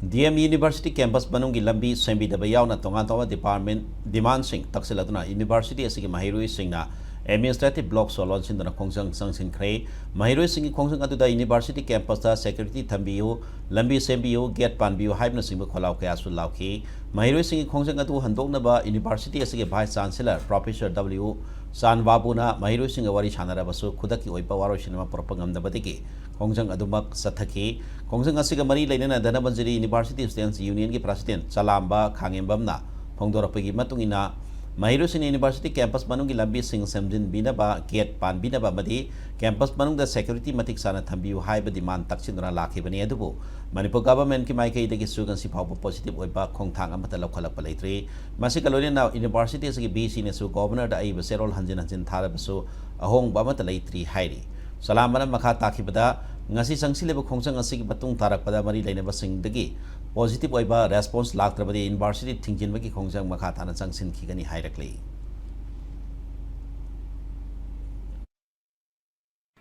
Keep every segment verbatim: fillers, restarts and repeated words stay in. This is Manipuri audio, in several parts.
ꯗꯤ ꯑꯦꯝ ꯌꯨꯅꯤꯚꯔꯁꯤꯇꯤ ꯀꯦꯝꯄꯁ ꯃꯅꯨꯡꯒꯤ ꯂꯝꯕꯤ ꯁꯦꯝꯕꯤꯗꯕ ꯌꯥꯎꯅ ꯇꯣꯉꯥꯟ ꯇꯣꯉꯥꯟꯕ ꯗꯤꯄꯥꯔꯠꯃꯦꯟ ꯗꯤꯃꯥꯟꯁꯤꯡ ꯇꯛꯁꯤꯜꯂꯗꯨꯅ ꯌꯨꯅꯤꯚꯔꯁꯤꯇꯤ ꯑꯁꯤꯒꯤ ꯃꯍꯩꯔꯣꯏꯁꯤꯡꯅ ꯑꯦꯗꯃꯤꯅꯤꯁꯇ꯭ꯔꯦꯇꯤꯚ ꯕ꯭ꯂꯣꯛ ꯁꯣ ꯂꯣꯟꯁꯤꯟꯗꯨꯅ ꯈꯣꯡꯖꯪ ꯆꯪꯁꯤꯟꯈ꯭ꯔꯦ꯫ ꯃꯍꯩꯔꯣꯏꯁꯤꯡꯒꯤ ꯈꯣꯡꯖꯪ ꯑꯗꯨꯗ ꯌꯨꯅꯤꯚꯔꯁꯤꯇꯤ ꯀꯦꯝꯄꯁꯇ ꯁꯦꯀ꯭ꯌꯨꯔꯤꯇꯤ ꯊꯝꯕꯤꯌꯨ, ꯂꯝꯕꯤ ꯁꯦꯝꯕꯤꯌꯨ, ꯒꯦꯠ ꯄꯥꯟꯕꯤꯌꯨ ꯍꯥꯏꯕꯅꯆꯤꯡꯕ ꯈꯣꯜꯂꯥꯎ ꯀꯌꯥꯁꯨ ꯂꯥꯎꯈꯤ꯫ ꯃꯍꯩꯔꯣꯏꯁꯤꯡꯒꯤ ꯈꯣꯡꯖꯪ ꯑꯗꯨ ꯍꯟꯗꯣꯛꯅꯕ ꯌꯨꯅꯤꯚꯔꯁꯤꯇꯤ ꯑꯁꯤꯒꯤ ꯚꯥꯏꯁ ꯆꯥꯟꯁꯦꯂꯔ ꯄ꯭ꯔꯣꯐꯦꯁꯔ ꯗꯕ꯭ꯂꯤꯎ ꯆꯥꯟ ꯕꯥꯕꯨꯅ ꯃꯍꯩꯔꯣꯏꯁꯤꯡꯒ ꯋꯥꯔꯤ ꯁꯥꯟꯅꯔꯕꯁꯨ ꯈꯨꯗꯛꯀꯤ ꯑꯣꯏꯕ ꯋꯥꯔꯣꯏꯁꯤꯟ ꯑꯃ ꯄꯨꯔꯛꯄ ꯉꯝꯗꯕꯗꯒꯤ ꯈꯣꯡꯖꯪ ꯑꯗꯨꯃꯛ ꯆꯠꯊꯈꯤ꯫ ꯈꯣꯡꯖꯪ ꯑꯁꯤꯒ ꯃꯔꯤ ꯂꯩꯅꯅ ꯙꯅꯕꯟꯖꯔꯤ ꯌꯨꯅꯤꯚꯔꯁꯤꯇꯤ ꯁ꯭ꯇꯨꯗꯦꯟꯠꯁ ꯌꯨꯅꯤꯌꯟꯒꯤ ꯄ꯭ꯔꯁꯤꯗꯦꯟꯠ ꯆꯂꯥꯝꯕ ꯈꯥꯉꯦꯝꯕꯝꯅ ꯐꯣꯡꯗꯣꯔꯛꯄꯒꯤ ꯃꯇꯨꯡ ꯏꯟꯅ, ꯃꯍꯩꯔꯣꯏꯁꯤꯡꯅ ꯌꯨꯅꯤꯚꯔꯁꯤꯇꯤ ꯀꯦꯝꯄꯁ ꯃꯅꯨꯡꯒꯤ ꯂꯝꯕꯤꯁꯤꯡ ꯁꯦꯝꯖꯤꯟꯕꯤꯅꯕ, ꯒꯦꯠ ꯄꯥꯟꯕꯤꯅꯕ ꯑꯃꯗꯤ ꯀꯦꯝꯄꯁ ꯃꯅꯨꯡꯗ ꯁꯦꯀ꯭ꯌꯨꯔꯤꯇꯤ ꯃꯇꯤꯛ ꯆꯥꯅ ꯊꯝꯕꯤꯌꯨ ꯍꯥꯏꯕ ꯗꯤꯃꯥꯟ ꯇꯛꯁꯤꯟꯗꯨꯅ ꯂꯥꯛꯈꯤꯕꯅꯤ꯫ ꯑꯗꯨꯕꯨ ꯃꯅꯤꯄꯨꯔ ꯒꯚꯔꯟꯃꯦꯟꯠꯀꯤ ꯃꯥꯏꯀꯩꯗꯒꯤꯁꯨ ꯉꯁꯤ ꯐꯥꯎꯕ ꯄꯣꯖꯤꯇꯤꯚ ꯑꯣꯏꯕ ꯈꯣꯡꯊꯥꯡ ꯑꯃꯠꯇ ꯂꯧꯈꯠꯂꯛꯄ ꯂꯩꯇ꯭ꯔꯤ꯫ ꯃꯁꯤꯒ ꯂꯣꯏꯅꯅ ꯌꯨꯅꯤꯚꯔꯁꯤꯇꯤ ꯑꯁꯤꯒꯤ ꯚꯤ ꯁꯤꯅꯁꯨ ꯒꯣꯚꯔꯅꯔꯗ ꯑꯏꯕ ꯆꯦꯔꯣꯜ ꯍꯟꯖꯤꯟ ꯍꯟꯖꯤꯟ ꯊꯥꯔꯕꯁꯨ ꯑꯍꯣꯡꯕ ꯑꯃꯠꯇ ꯂꯩꯇ꯭ꯔꯤ ꯍꯥꯏꯔꯤ꯫ ꯆꯂꯥꯝꯕꯅ ꯃꯈꯥ ꯇꯥꯈꯤꯕꯗ, ꯉꯁꯤ ꯆꯪꯁꯤꯜꯂꯤꯕ ꯈꯣꯡꯖꯪ ꯑꯁꯤꯒꯤ ꯃꯇꯨꯡ ꯇꯥꯔꯛꯄꯗ ꯃꯔꯤ ꯂꯩꯅꯕꯁꯤꯡꯗꯒꯤ ꯄꯣꯖꯤꯇꯤꯚ ꯑꯣꯏꯕ ꯔꯦꯁꯄꯣꯟꯁ ꯂꯥꯛꯇ꯭ꯔꯕꯗꯤ ꯌꯨꯅꯤꯚꯔꯁꯤꯇꯤ ꯊꯤꯡꯖꯤꯟꯕꯒꯤ ꯈꯣꯡꯖꯪ ꯃꯈꯥ ꯇꯥꯅ ꯆꯪꯁꯤꯟꯈꯤꯒꯅꯤ ꯍꯥꯏꯔꯛꯂꯤ꯫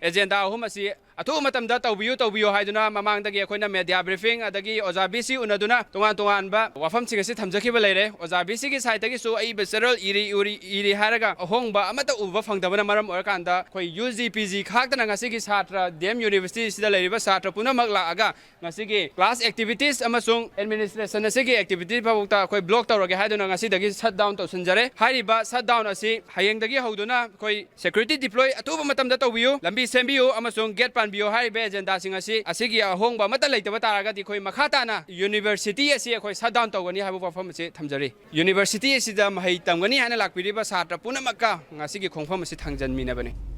ꯑꯦꯖꯦꯟꯗꯥ ꯑꯍꯨꯝ ꯑꯁꯤ ꯑꯊꯨꯕ ꯃꯇꯝꯗ ꯇꯧꯕꯤꯌꯨ, ꯇꯧꯕꯤꯌꯨ ꯍꯥꯏꯗꯨꯅ ꯃꯃꯥꯡꯗꯒꯤ ꯑꯩꯈꯣꯏꯅ ꯃꯦꯗꯤꯌꯥ ꯕ꯭ꯔꯤꯐꯤꯡ ꯑꯗꯒꯤ ꯑꯣꯖꯥ ꯚꯤ ꯁꯤ ꯎꯅꯗꯨꯅ ꯇꯣꯉꯥꯟ ꯇꯣꯉꯥꯟꯕ ꯋꯥꯐꯝꯁꯤꯡ ꯑꯁꯤ ꯊꯝꯖꯈꯤꯕ ꯂꯩꯔꯦ꯫ ꯑꯣꯖꯥ ꯚꯤ ꯁꯤꯒꯤ ꯁꯥꯏꯠꯇꯒꯤꯁꯨ ꯑꯏꯕ ꯆꯦꯔꯣꯜ ꯏꯔꯤ, ꯎꯔꯤ, ꯏꯔꯤ ꯍꯥꯏꯔꯒ ꯑꯍꯣꯡꯕ ꯑꯃꯠꯇ ꯎꯕ ꯐꯪꯗꯕꯅ ꯃꯔꯝ ꯑꯣꯏꯔꯀꯥꯟꯗ ꯑꯩꯈꯣꯏ ꯌꯨ ꯖꯤ, ꯄꯤ ꯖꯤ ꯈꯥꯛꯇꯅ ꯉꯁꯤꯒꯤ ꯁꯥꯇ꯭ꯔ ꯗꯤ ꯑꯦꯝ ꯌꯨꯅꯤꯚꯔꯁꯤꯇꯤꯁꯤꯗ ꯂꯩꯔꯤꯕ ꯁꯥꯇ꯭ꯔ ꯄꯨꯝꯅꯃꯛ ꯂꯥꯛꯑꯒ ꯉꯁꯤꯒꯤ ꯀ꯭ꯂꯥꯁ ꯑꯦꯛꯇꯤꯚꯤꯇꯤꯁ ꯑꯃꯁꯨꯡ ꯑꯦꯗꯃꯤꯅꯤꯁꯇ꯭ꯔꯦꯁꯟ ꯑꯁꯤꯒꯤ ꯑꯦꯛꯇꯤꯚꯤꯇꯤ ꯐꯥꯎꯕꯗ ꯑꯩꯈꯣꯏ ꯕ꯭ꯂꯣꯛ ꯇꯧꯔꯒꯦ ꯍꯥꯏꯗꯨꯅ ꯉꯁꯤꯗꯒꯤ ꯁꯠ ꯗꯥꯎꯟ ꯇꯧꯁꯤꯟꯖꯔꯦ꯫ ꯍꯥꯏꯔꯤꯕ ꯁꯠ ꯗꯥꯎꯟ ꯑꯁꯤ ꯍꯌꯦꯡꯗꯒꯤ ꯍꯧꯗꯨꯅ ꯑꯩꯈꯣꯏ ꯁꯦꯀ꯭ꯌꯨꯔꯤꯇꯤ ꯗꯤꯄ꯭ꯂꯣꯏ ꯑꯊꯨꯕ ꯃꯇꯝꯗ ꯇꯧꯕꯤꯌꯨ, ꯂꯝꯕꯤ ꯁꯦꯝꯕꯤꯌꯨ ꯑꯃꯁꯨꯡ ꯒꯦꯠ ꯄꯥꯟꯕꯤꯌꯨ ꯍꯥꯏꯔꯤꯕ ꯑꯦꯖꯦꯟꯗꯥꯁꯤꯡ ꯑꯁꯤ, ꯑꯁꯤꯒꯤ ꯑꯍꯣꯡꯕ ꯑꯃꯠꯇ ꯂꯩꯇꯕ ꯇꯥꯔꯒꯗꯤ ꯑꯩꯈꯣꯏ ꯃꯈꯥ ꯇꯥꯅ ꯌꯨꯅꯤꯚꯔꯁꯤꯇꯤ ꯑꯁꯤ ꯑꯩꯈꯣꯏ ꯁꯠ ꯗꯥꯎꯟ ꯇꯧꯒꯅꯤ ꯍꯥꯏꯕ ꯋꯥꯐꯝ ꯑꯁꯤ ꯊꯝꯖꯔꯤ꯫ ꯌꯨꯅꯤꯚꯔꯁꯤꯇꯤ ꯑꯁꯤꯗ ꯃꯍꯩ ꯇꯝꯒꯅꯤ ꯍꯥꯏꯅ ꯂꯥꯛꯄꯤꯔꯤꯕ ꯁꯥꯇ꯭ꯔ ꯄꯨꯝꯅꯃꯛꯀ ꯉꯁꯤꯒꯤ ꯈꯣꯡꯐꯝ ꯑꯁꯤ ꯊꯥꯡꯖꯟꯃꯤꯟꯅꯕꯅꯤ꯫